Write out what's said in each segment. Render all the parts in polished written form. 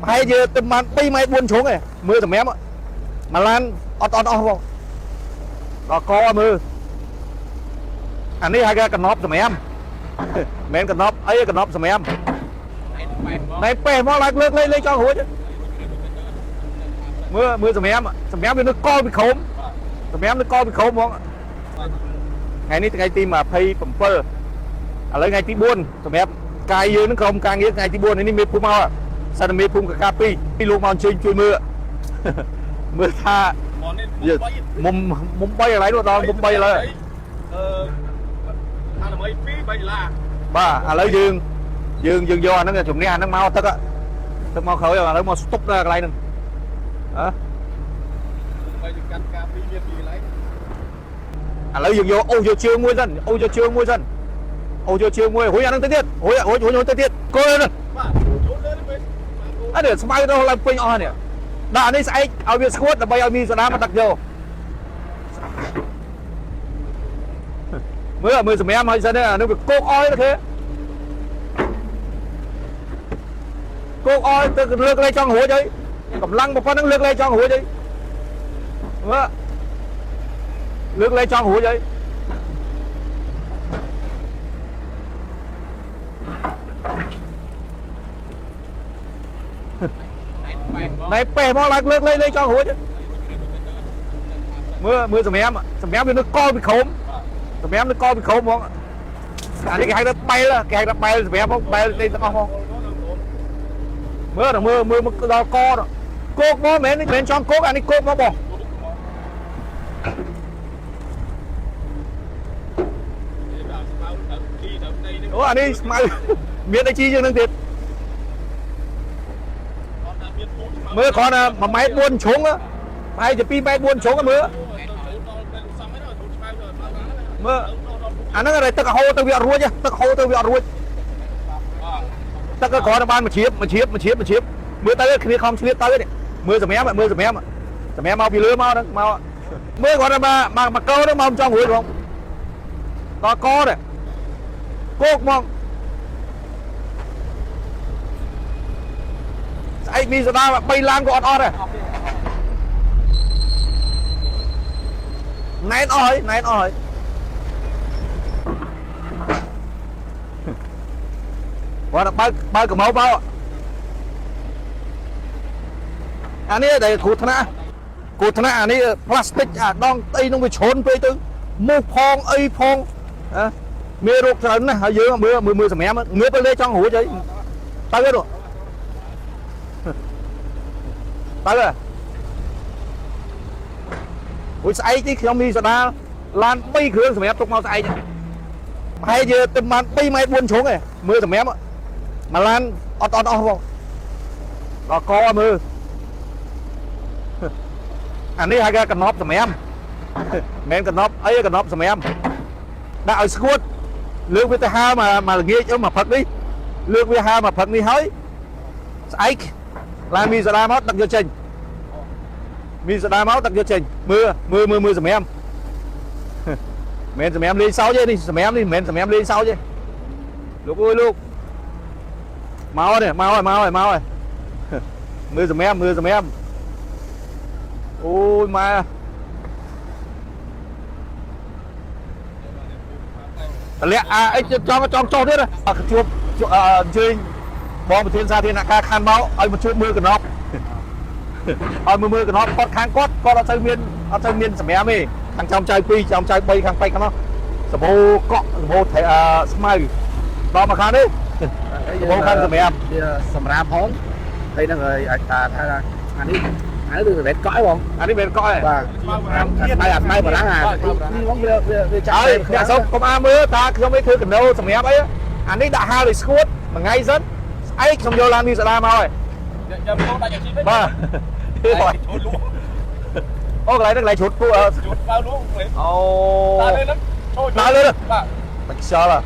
ប្រហែលជាទៅបាន2ម៉ែត្រ4ជ្រុងឯងមើលសម្រាប់មួយឡានអត់អត់អស់បងដល់កមើលអានេះហៅថាកណប់សម្រាប់មិនមែនកណប់អីកណប់សម្រាប់ណែប៉េះមកឡើងលើកលេងចង់រួចមើលមើលសម្រាប់សម្រាប់វានៅកពីក្រោមសម្រាប់នៅកពីក្រោមហ្មងថ្ងៃនេះថ្ងៃទី27ឥឡូវថ្ងៃទី4សម្រាប់កាយយើងនឹងក្រុមការងារថ្ងៃទី4នេះមេភូមិមកសិនមេភូមិកកា2ពីលោកមកអញ្ជើញជួយមើលមើលថា មកនេះ មុំមុំ3កន្លែងនោះដល់មុំ3ឥឡូវ អឺអានមី2 3ដុល្លារ បាទឥឡូវយើងយើងយើងយកអាហ្នឹងជំនះអាហ្នឹងមកទឹកទឹកមកក្រោយឥឡូវមកស្ទប់ដល់កន្លែងហ្នឹងអើ បីកាន់ការពីមានពីកន្លែង ឥឡូវយើងយកអូសយកជើងមួយសិនអូសយកជើងមួយសិនអូសយកជើងមួយរួយអាហ្នឹងទៅទៀតរួយរួយរួយទៅទៀតគល់ហ្នឹង បាទចូលលើនេះវិញ អត់ទេស្មៅទៅឡើងពេញអស់នេះដាក់អានេះស្អែកឲ្យវាស្ងួតដើម្បីឲ្យមីសូដាមកដឹកយកមើលមើលសម្រាមឲ្យសិនអានេះវាគោកអស់ទេគោកអស់ទៅលើកលែងចង់រួចអីកម្លាំងប៉ុណ្្នឹងលើកលែងចង់រួចអីមើលលើកលែងចង់រួចអីណែប៉េះមកឡើងលើកលែងចង់រួចមើលមើលសម្រាមសម្រាមវានៅកពីក្រោមសម្រាមនៅកពីក្រោមហ្មងអានេះគេហៅថាបែលគេហៅថាបែលសម្រាមហ្មងបែលនេះទាំងអស់ហ្មងមើលមើលមើលដល់កគោកមកមិនមែនមិនចង់គោកអានេះគោកមកបងអូអានេះស្មៅមានអីជីជាងនឹងទៀតមើលគ្រាន់តែ1ម៉ែត្រ4ជ្រុងប្រហែលជា2ម៉ែត្រ4ជ្រុងមើលមើលអាហ្នឹងតែទឹកហូរទៅវាអត់រួចទឹកហូរទៅវាអត់រួចទឹកក៏គ្រាន់តែបានមួយជ្រាបមួយជ្រាបមួយជ្រាបមួយជ្រាបមើលទៅគ្នាខំឆ្លៀតទៅនេះមើលសម្រាប់មើលសម្រាប់សម្រាប់មកពីលើមកហ្នឹងមកមើលគ្រាន់តែមកមកកោហ្នឹងមកមិនចង់រួចហ្មងដល់កនេះគោកហ្មងស្អែកមីសូដា3ឡានក៏អត់អត់ដែរណែនអស់ហើយណែនអស់ហើយគាត់បើកបើកកម្ោមកអានេះដែលគ្រោះថ្នាក់គ្រោះថ្នាក់អានេះផ្លាស្ទិកអាដងអីនោះវាជ្រុនពេកទៅមូសផងអីផងហ៎មានរោគច្រើនណាស់ហើយយើងមើលមើលមើលសម្រាប់ងើបទៅលេចង់រួចអីទៅទៅទៅរួចស្អែកនេះខ្ញុំមានសដាឡាន3គ្រឿងសម្រាប់ទុកមកស្អែកប្រហែលជាទៅបាន2ម៉ែត្រ4ជ្រុងឯងមើលសម្រាប់មួយឡានអត់អត់អស់បងដល់កមើលអានេះហៅថាកណប់សម្រាប់មិនមែនកណប់អីកណប់សម្រាប់ដាក់ឲ្យស្ងួតលើកវាទៅហាលមកមកល្ងាចមកផឹកនេះលើកវាហាលមកផឹកនេះហើយស្អែកឡានមីសូដាមកដឹកយកចេញមីសូដាមកដឹកយកចេញមើលមើលមើលមើលសម្រាប់មិនមែនសម្រាប់លេងសើចទេនេះសម្រាប់នេះមិនមែនសម្រាប់លេងសើចទេលោកអើយលោកមកនេះមកហើយមកហើយមកហើយមើលសម្រាប់មើលសម្រាប់អូយម៉ែតម្លាក់អាអីចង់ចង់ចុះទៀតអត់ជួបអញ្ជើញបងប្រធានសាធារណការខណ្ឌមកឲ្យមកជួបមើលកណប់ឲ្យមើលមើលកណប់គាត់ខាងគាត់គាត់អត់សូវមានអត់សូវមានសម្រាប់ទេខាងចំចៅ2ចំចៅ3ខាងប៉ែកខាងនោះសម្បូរកក់សម្បូរស្មៅដល់មកខាងនេះសម្បូរខាងសម្រាប់ វាសម្រាប់ផងហើយនឹងហើយអាចថាថាអានេះអានេះគឺរ៉េតកក់ឯងបង អានេះមិនកក់ទេ បាទអាស្មៅអាស្មៅបារាំងអានេះបងវាវាវាចាក់ ហើយអ្នកស្រុកកុំអាមើលតើខ្ញុំឯងធ្វើកណូសម្រាប់អីអានេះដាក់ហាលឲ្យស្ងួតមួយថ្ងៃសិនស្អែកខ្ញុំយកឡានមីសូដាមកហើយ ចាំចូលដាច់អាជីព បាទ ចូលលក់ អូកន្លែងហ្នឹងកន្លែងជ្រុតពូ ចូលបើលក់ អូ ដើរលើហ្នឹងចូលបាទ បាច់ខ្យល់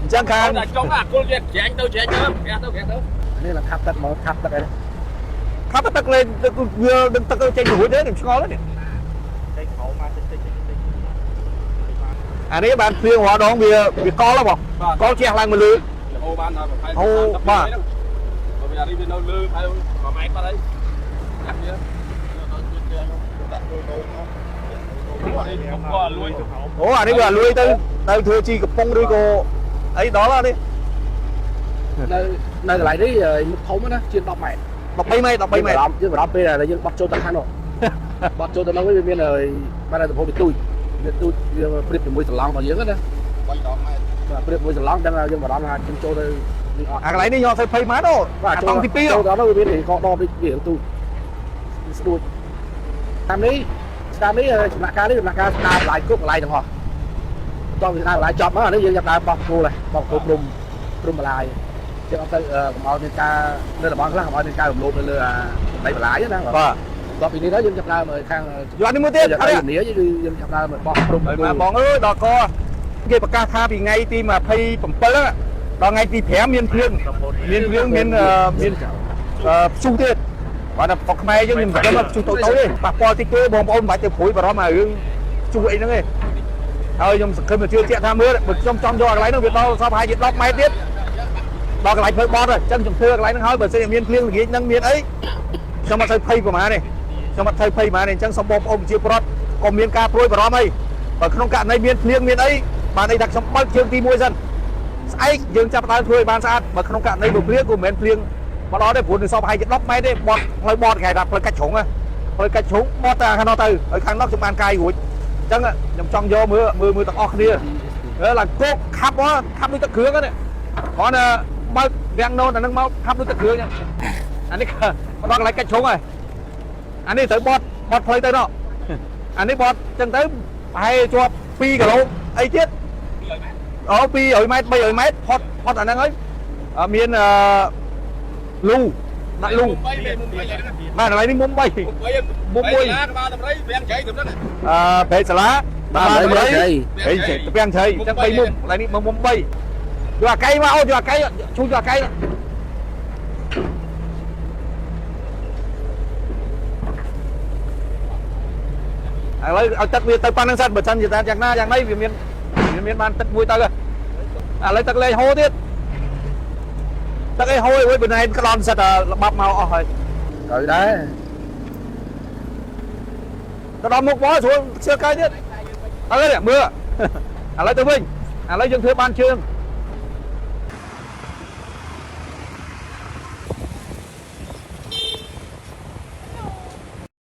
អញ្ចឹងខាង តែចង់អាគុលជាច្រាញ់ទៅច្រាញ់ទៅក្រាស់ទៅក្រាស់ទៅ នេះlà ខាប់ទឹកមកខាប់ទឹកអី ខាប់ទឹកលេងទឹកវាដឹងទឹកចេញរួចទេខ្ញុំឆ្ងល់នេះ ចេញក្រោមមកតិចតិចតិចតិច អានេះបានភ្លៀងរាល់ដងវាវាកលហ៎បងកលជះឡើងមកលើ ហូរបានដល់20 ហូរបាទ 30 វាអានេះវានៅលើហើយ1ម៉ែត្របាត់ហើយចាប់វាដល់លួយ អូអានេះវាលួយទៅទៅធ្វើជីកំប៉ុងឬក៏អីដល់នេះ នៅនៅកន្លែងនេះមុខធំណាជាង10ម៉ែត្រ 13ម៉ែត្រ13ម៉ែត្រ យើងបារម្ភពេលដែលយើងបត់ចូលទៅខាងនោះបត់ចូលទៅនោះវាមានបានតែទំហំវាទូចវាទូចវាប្រៀបជាមួយសឡង់របស់យើងណា 3 10ម៉ែត្រ បាទប្រៀបមួយសឡង់ដឹងថាយើងបារម្ភថាយើងចូលទៅនេះអត់ អាកន្លែងនេះយកទៅ20ម៉ែត្រអូ បាទ អាតង់ទី2 ចូលដល់នោះវាមានកដបវារឿងទូចវាស្ដួចតាមនេះតាមនេះចំណាក់ការនេះចំណាក់ការស្ដារបន្លាយគ្រប់បន្លាយទាំងអស់តោះវាស្ដារបន្លាយចប់មកអានេះយើងចាប់ដើមបោះគោលហើយបោះគោលព្រំព្រំបន្លាយយើងអត់ទៅកុំឲ្យមានការនៅតំបន់ខ្លះកុំឲ្យមានការរំលោភនៅលើអាដីបន្លាយណាបាទ បាទ តោះពីនេះទៅយើងចាប់ដើមខាង យកនេះមួយទៀតអត់ទេ នេះគឺយើងចាប់ដើមបោះព្រំ ហើយមកបងអើយដល់កគេប្រកាសថាពីថ្ងៃទី27ដល់ថ្ងៃទី5មានភ្លៀងមានភ្លៀងមានមានព្យុះទៀតបាទតែស្រុកខ្មែរយើងខ្ញុំសង្ឃឹមថាព្យុះតូចៗទេប៉ះពាល់តិចតួចបងប្អូនមិនបាច់ទៅព្រួយបារម្ភអារឿងព្យុះអីហ្នឹងទេហើយខ្ញុំសង្ឃឹមទៅជឿជាក់ថាមើលបើខ្ញុំចង់យកកន្លែងហ្នឹងវាដល់សពហើយជា10ម៉ែត្រទៀតដល់កន្លែងផ្លូវបត់ហើយអញ្ចឹងខ្ញុំធ្វើកន្លែងហ្នឹងហើយបើសិនជាមានភ្លៀងល្ងាចហ្នឹងមានអីខ្ញុំអត់សូវភ័យប្រហែលទេខ្ញុំអត់សូវភ័យប្រហែលទេអញ្ចឹងសូមបងប្អូនប្រជាពលរដ្ឋកុំមានការព្រួយបារម្ភអីបើក្នុងករណីមានភ្លៀងមានអីបានអីថាខ្ញុំបើកជើងទី1សិនស្អែកយើងចាប់ផ្ដើមធ្វើឲ្យបានស្អាតបើក្នុងករណីបើភ្លៀងក៏មិនមែនភ្លៀងមកដល់ទេព្រោះនឹងសពហើយជា10ម៉ែត្រទេបត់ផ្លូវបត់គេហៅថាផ្លូវកាច់ជ្រុងហ៎ផ្លូវកាច់ជ្រុងបត់តែខាងនោះទៅហើយខាងនោះខ្ញុំបានកាយរួចអញ្ចឹងខ្ញុំចង់យកមើលមើលមើលទាំងអស់គ្នាឡើងគោកខាប់មកខាប់ដូចទឹកគ្រឿងហ្នឹងគ្រាន់តែបើកវាំងណូនអានឹងមកខាប់ដូចទឹកគ្រឿងហ្នឹងអានេះមកដល់កន្លែងកាច់ជ្រុងហើយអានេះត្រូវបត់បត់ផ្លូវទៅនោះអានេះបត់អញ្ចឹងទៅប្រហែលជាប់2គីឡូអីទៀតអូ200ម៉ែត្រ300ម៉ែត្រផុតផុតអាហ្នឹងហើយមានអឺលូដាក់លូ 3មុំ3 បាទកន្លែងនេះមុំ3 មុំ3មុំ1ក្បាលដំរីវាំងចៃទៅហ្នឹង អឺព្រែកសាលា បាទ ដំរី ព្រែក ព្រែកជ្រៃពាំងជ្រៃអញ្ចឹង3មុំកន្លែងនេះមុំ3យកអាកៃមកអូយកអាកៃឈូសយកអាកៃឥឡូវឲ្យទឹកវាទៅប៉ុណ្្នឹងសិនបើសិនជាតែយ៉ាងណាយ៉ាងណីវាមានវាមានបានទឹកមួយទៅឥឡូវទឹកលែងហូរទៀតទឹកអីហូរអីបើណែក្លន់សិតតែល្បាប់មកអស់ហើយ ត្រូវដែរ ទៅដល់មុខមកស្រួលជឿកាយទៀតអើនេះមើលឥឡូវទៅវិញឥឡូវយើងធ្វើបានជើង